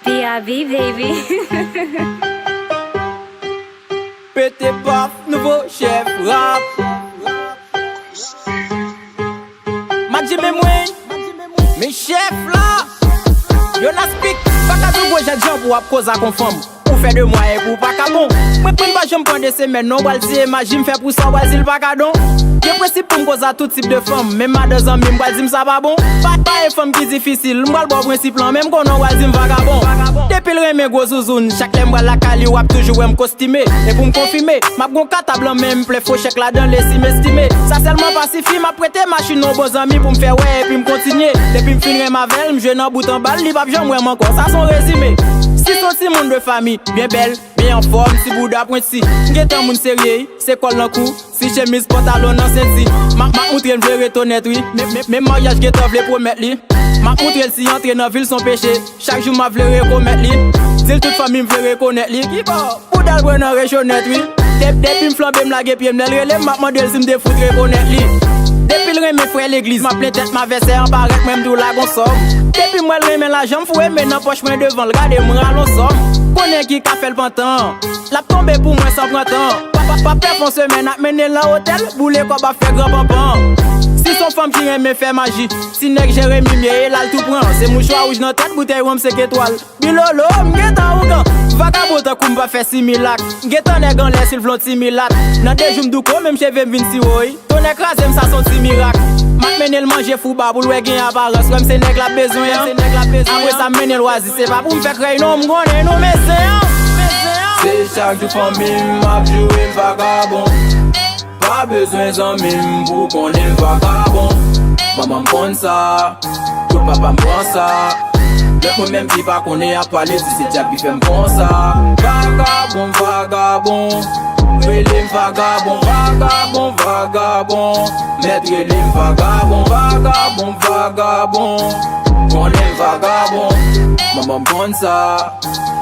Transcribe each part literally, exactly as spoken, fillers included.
P R B, baby. Pete paf, nouvo chèf rap. Madji men mwen, men chèf la. Yo Naspik, pa ka di w gwo jèt jan pou w ap koz ak yon fanm. Ou fè de mwa epi w pa ka bon. Mwen, mwen pa janm pran de semèn non, w pral di e maji m fè pou sa, w pral di l pa ka don. Gen prensip pou m koz a tout tip de fanm, menm madan zanmi m pral di m sa pa bon. Pa, pa e fanm ki difisil, m pral ba w prensip lan, menm konnen w pral di m vagabon. Depi l renmen gwo zouzoun, chak lè m pral lakay li, w ap toujou wè m kostime. E pou m konfime, m ap gon katab lan men m, plen fo chèk ladan l, e si m estime. Sa sèlman pa sifi, m ap prete machin yon bon zanmi pou m fè wè, epi m kontinye. Depi m fin renmen avè l, m jwe nan bout anba l, li p ap janm wè m ankò. Sa s on rezime. Si s on timoun de fanmi, byen bèl, byen anfòm, ti bouda pwenti. M gentan moun serye, se kòl nan kou, si chemiz pantalon nan senti. M ap, m ap moutre l vle ret onèt, wi. Men, men, men maryaj gentan vle pwomèt li. M ap moutre l si antre nan vil s on peche. Chak jou m ap vle rekomèt li. Di l tout fanmi m vle rekonèt li. Kibò? Bouda l pran nan rejyonèt, wi. De, depi m flanbe m lage pye m, lè l rele m, m ap mande l si m te fout rekonèt li. Depi l renmen frè legliz, m ap plen tèt m avè sè an parèt mwen m di w la gon sòm. Depi m wè l renmen lajan m foure men nan pòch mwen devan l gade m ral on sòm. Konnen ki ka fè l pantan. L ap tonbe pou mwen san pran tan. Pa, pa, pa pè fon semèn ap mennen l nan otèl, boule kòb ap fè gran panpan. Si s on fanm ki renmen fè maji, ti nèg Jeremi m ye e l al tou pran. Se mouchwa wouj nan tèt, boutèy wonm senk etwal. Bilolo, m gentan ougan. Vagabon tankou m pa fè similak. M gentan nèg anlè si l vle on ti milat. Nan de jou m douko, menm cheve m vin siwo, wi. Tonnè kraze m, sa s on ti mirak. M ap mennen l manje fouba pou l wè gen aparans. Wè m se nèg l ap bezwen an. Apre sa m mennen l wazi. Se pa pou m fè krèy non, m konnen nou mezyen an. Se chak jou fanmi m ap joure m vagabon. Pa bezwen zanmi m pou konnen m vagabon. Manman m konn sa, tout papa m pran sa. Lè mwen menm ki pa konnen ap pale, di se dyab ki fè m konsa. Vagabon, vagabon, rele m vagabon, vagabon, vagabon. Mèt rele m vagabon, vagabon, vagabon. Konnen m vagabon, manman m konn sa.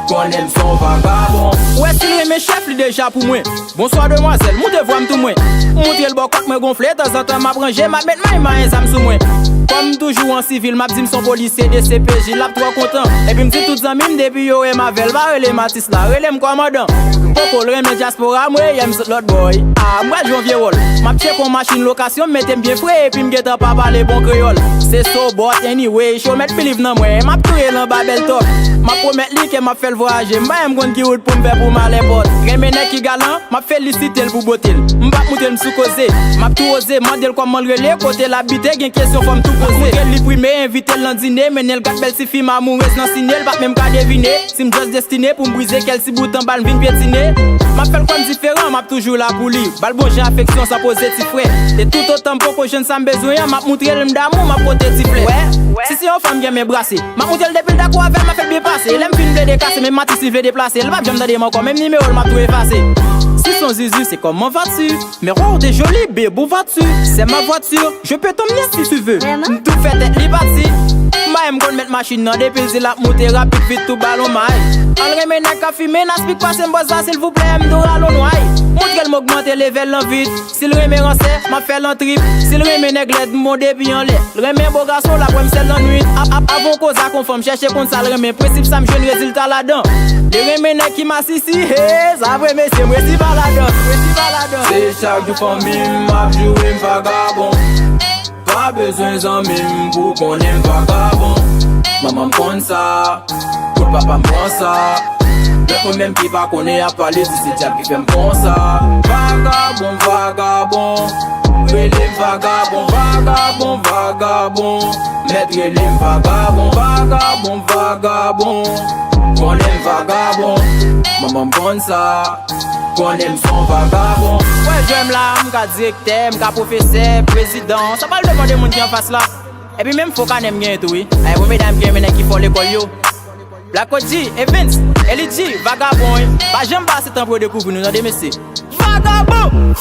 Konnen m s on vagabon. Ou wè si l renmen chèf li deja pou mwen. Bonswa demwazèl, moute vwa m tou mwen. M moutre l bò kòk mwen gonfle, tanzantan m ap ranje, m ap met may may zam sou mwen. Kòm m toujou an sivil, m ap di m s on polisye D C P J, l ap twò kontan. Epi m di tout zanmi m depi yo wè m avè l, pa rele m atis la, rele m kòmandan. Poko l renmen dyaspora m, wi, yè m sot lòt bò, wi. A, m pral jwe yon vye wòl. M ap tcheke yon machin lokasyon, m mete m byen fre, epi m gentan pa pale bon kreyòl. Se so bòt, anyway, show mèt believe nan mwen, m ap touye l anba bèl tòk. M ap pwomèt li ke m ap fè l vwayaje, m pa menm konn ki wout pou m fè pou m al èpòt. Renmen nèg ki galan, m ap felisite l pou bote l. M p ap moutre l m sou koze. M ap tou oze, mande l kòman l rele, kote l abite, gen kesyon fò m tou poze. M ap moutre l li prime, envite l nan dine, mennen l gad bèl tifi mamourez nan sine, l p ap menm ka devine. Si m just destine pou m brize kè l, ti bout anba l m vin pyetine. M ap fè l kwè m diferan, m ap toujou la pou li. Ba l bon jan afeksyon san poze ti frè. E toutotan m poko jwenn sa m bezwen an, m ap moutre l m damou, m ap pote ti flè. Si se yon fanm gen men brase, m ap moutre l depi l dakò avè m, m ap fè l byen pase. E lè m fin vle dekase, menm matis li vle deplase, l p ap janm tande m ankò, menm nimewo l m ap tou efase. Si s on zuzu, se comment vas-tu? Mes rares et jolies bébés voitures, c'est ma voiture, je peux t'emmener si tu veux. M tou fè tèt li pati. M pa menm konn mèt machin nan, depi l di l ap moute rapid vit tou balon may. An l renmen nèg k ap fimen, n a spik pase m bòz la silvouplè, m tou rale on nway. Moutre l m ogmante level lan vit. Si l renmen ransè, m ap fè l an trip. Si l renmen nèg lèd, m bon depi anlè. L renmen bo gason, l ap wè m sèl lannwit. Ap, ap, avan w koze ak on fanm, chèche konn sa l renmen. Prensip sa m jwenn rezilta ladan. Li renmen nèg ki masisi, he, sa vre mesye, m resi pa ladan. M resi pa ladan. Se chak jou fanmi m ap joure m vagabon. Pa bezwen zanmi m pou konnen m vagabon. Manman m konn sa, tout papa m pran sa. Lè mwen menm ki pa konnen ap pale, di se dyab ki fè m konsa. Vagabon, vagabon, rele m vagabon, vagabon, vagabon. Mèt rele m vagabon, vagabon, vagabon. Konnen m vagabon, manman m konn sa. Konnen m s on vagabon. Wè jwè m la, m ka direktè, m ka pwofesè, prezidan. Sa pral depann de moun ki anfas la. Epi menm fo kanè m genyen tou wi. Ay bon medam ki renmen nèg ki fò lekòl yo. Black O G, Evens, Ellie G, vagabon wi. Pa janm pase tan pou yo dekouvri nou tande mesye. Vagabon!